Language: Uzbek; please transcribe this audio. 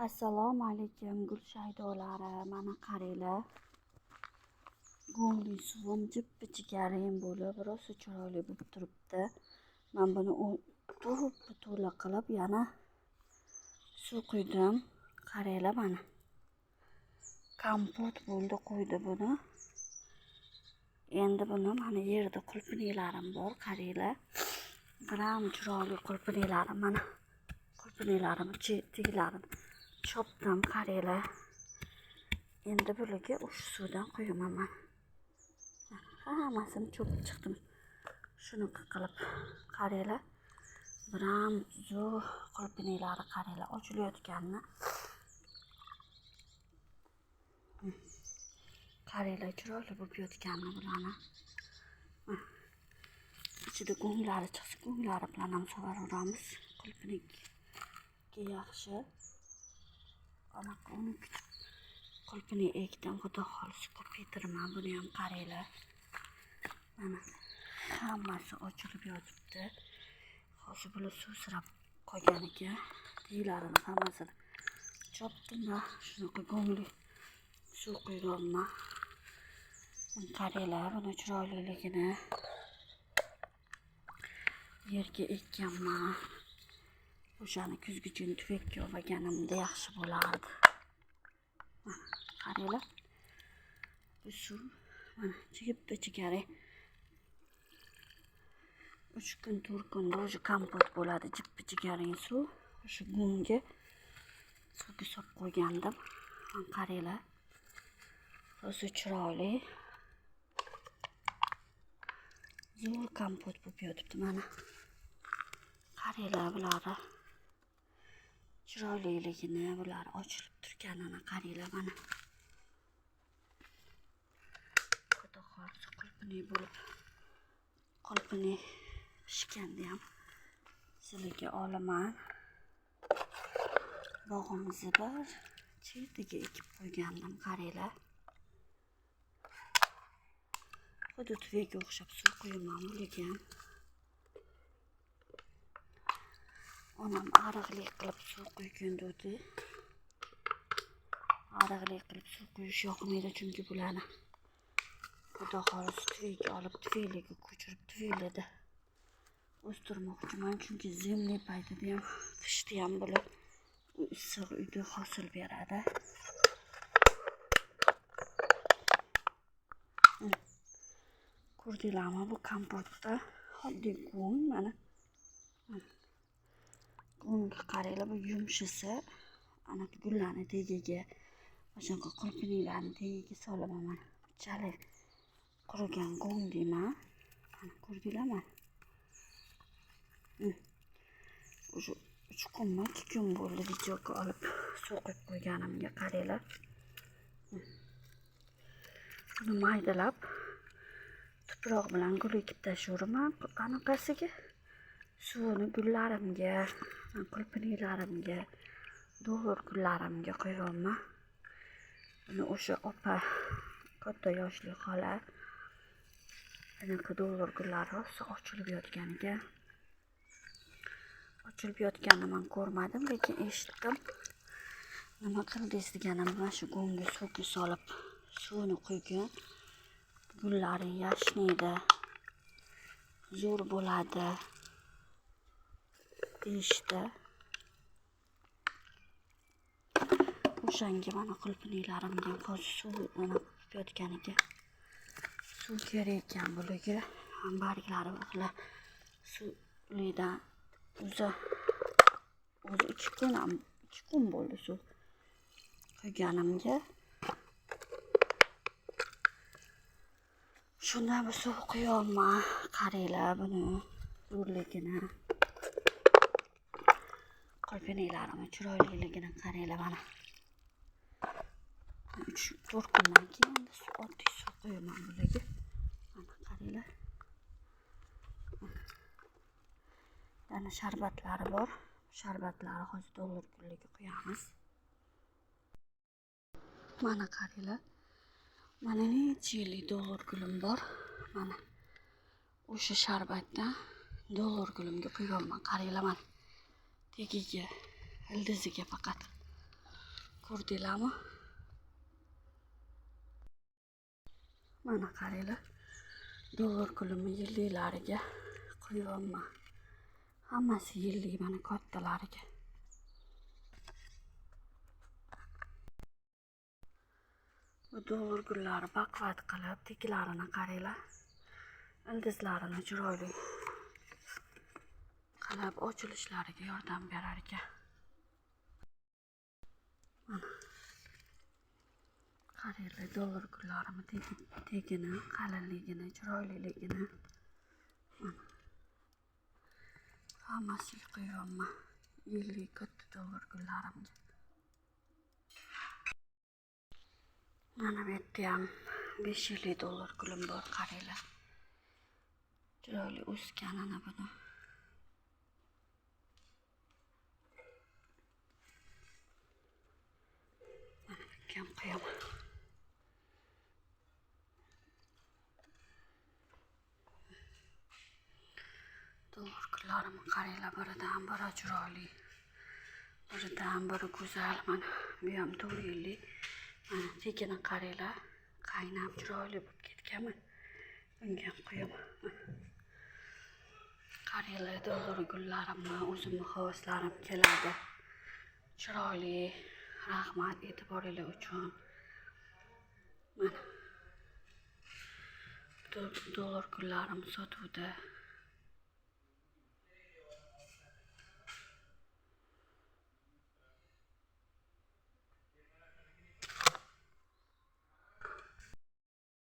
Assalomu alaykum gul shaydolari. Mana qaranglar. Go'ngli suvim jippi jigarrang bo'lib, rosa chiroyli bo'lib turibdi. Men buni to'ppa to'la qilib yana suv quydim. Qaranglar mana. Kompot bo'ldi, qo'ydi buni. Endi buni mana yerda qulpinilarim bor, qaranglar. Gram chiroyli qulpinilarim mana. Qulpinilarimni tegilarini chopdim, qaranglar. Endi bularga o'sha suvdan quyaman man. Hammasini cho'pib chiqdim. Shunaqa qilib qaranglar. Biram zo'r qulpinilari qaranglar, ochilayotganini. Qaranglar, chiroyli bo'lib yotganini bularni. Ichida go'nglari chiqsa, go'nglari bilan ham sovaraveramiz. Qulpiniga yaxshi. Anaqa uni kutib qulpini ekdim, xudo xohlasa ko'paytiraman. Buni ham qaranglar. Mana hammasi ochilib yotibdi. Hozir bular suvsirab qolgan ekan. Tiylarini hammasini chopdim va shunaqa go'ngli suv quyganman. Qaranglar buni chiroyliligini. Yerga ekkanman. O'shani kuzgichini tuvakka olganimda yaxshi bo'lardi. Mana qaranglar. Bu suv mana jippi jigari 3 kun 4 kunda o'sha kompot bo'ladi, jippi jigaring suv. O'sha go'ngga suvga solib qo'ygandim. Qaranglar. Rosa chiroyli. Zo'r kompot bo'lib yotibdi mana. Qaranglar bularni chiroyliligini, bular ochilib turganini qaranglar mana. Xudo xohlasa qulpini bo'lib, qulpini pishganda ham sizlarga olaman. Bog'imizni bir chetiga ekib qo'ygandim, qaranglar. Xuddi tuvakka o'xshab suv quyaman bularga ham. Onam ariqlik qilib suv quygan dedi. Ariqlik qilib suv quyish yoqmaydi chunki bularni. Xudo xohlasa tuvakka olib, tuvaklarga ko'chirib tuvaklarda o'stirmoqchiman, chunki zimniy paytida ham, qishda ham bular issiq uyda hosil beradi. Ko'rdinglarmi bu kompotda oddiy go'ng mana. Go'ngga qaranglar, bu yumshasa anaqa gullarni tagiga, shunaqa qulpinilarni tagiga solaman mana. Chala qurigan go'ng deyman. Mana ko'rdinglarmi? O'sha 3 kunmi, 2 kun bo'ldi videoga olib suv quyib qo'yganimga, qaranglar. Buni maydalab tuproq bilan gul ekib tashlayveraman anaqasiga. Suvini gullarimga, qulpinilarimga, dollar gullarimga quyapman. Buni o'sha opa, katta yoshli xola anaqa dollar gullari rosa ochilib yotgan ekan. Ochilib yotganini men ko'rmadim, lekin eshitdim. Nima qildingiz deganim, mana shu go'ngga suvga solib suvini quygan. Gullari yashnaydi, zo'r bo'ladi deyishdi. O'shanga mana qulpinilarimga hozir suv mana yotganiga suv kerak ekan bularga. Barglari hali suvlidan o'zi 2 kun bo'ldi suv quyganimga. Shundan bu suv quyapman. Qaranglar buni zo'rligini. Qulpinilarimni chiroyliligini qaranglar mana. 3-4 kundan keyin endi oddiy suv quyaman bularga. Mana qaranglar. Yana sharbatlari bor. Sharbatlari hozir dollar guliga quyamiz. Mana qaranglar. Mana necha yillik dollar gulim bor. Mana o'sha sharbatdan dollar gulimga quyapman. Qaranglar mana. Tagiga, ildiziga faqat. Ko'rdinglarmi? Mana qaranglar. Dollar gulimni yilliklariga quyapman. Hammasi yillik mana kattalariga. Bu dollar gullari baquvvat qilib, tegilarini qaranglar. Ildizlarini chiroyli qilib ochilishlariga yordam berar ekan. Mana qaranglar dollar gullarimni tegini, qalinligini, chiroyliligini. Mana hammasiga quyapman. Yillik katta dollar gullarimga. Mana bu yerda ham 5 yillik dollar gulim bor, qaranglar. Chiroyli o'sgan ana buni. Mana bu yerga ham qo'yaman. Dollar gullarimni qaranglar, biridan biri chiroyli, biridan biri go'zal. Mana bu ham 4 yillik. Mana tegini qaranglar, qaynab chiroyli bo'lib ketganmi? Bunga ham qo'yaman. Qaranglar dollar gullarimni, o'zimni havaslarim keladi. Chiroyli. Rahmat e'tiboringlar uchun. Mana dollar gullarim sotuvda.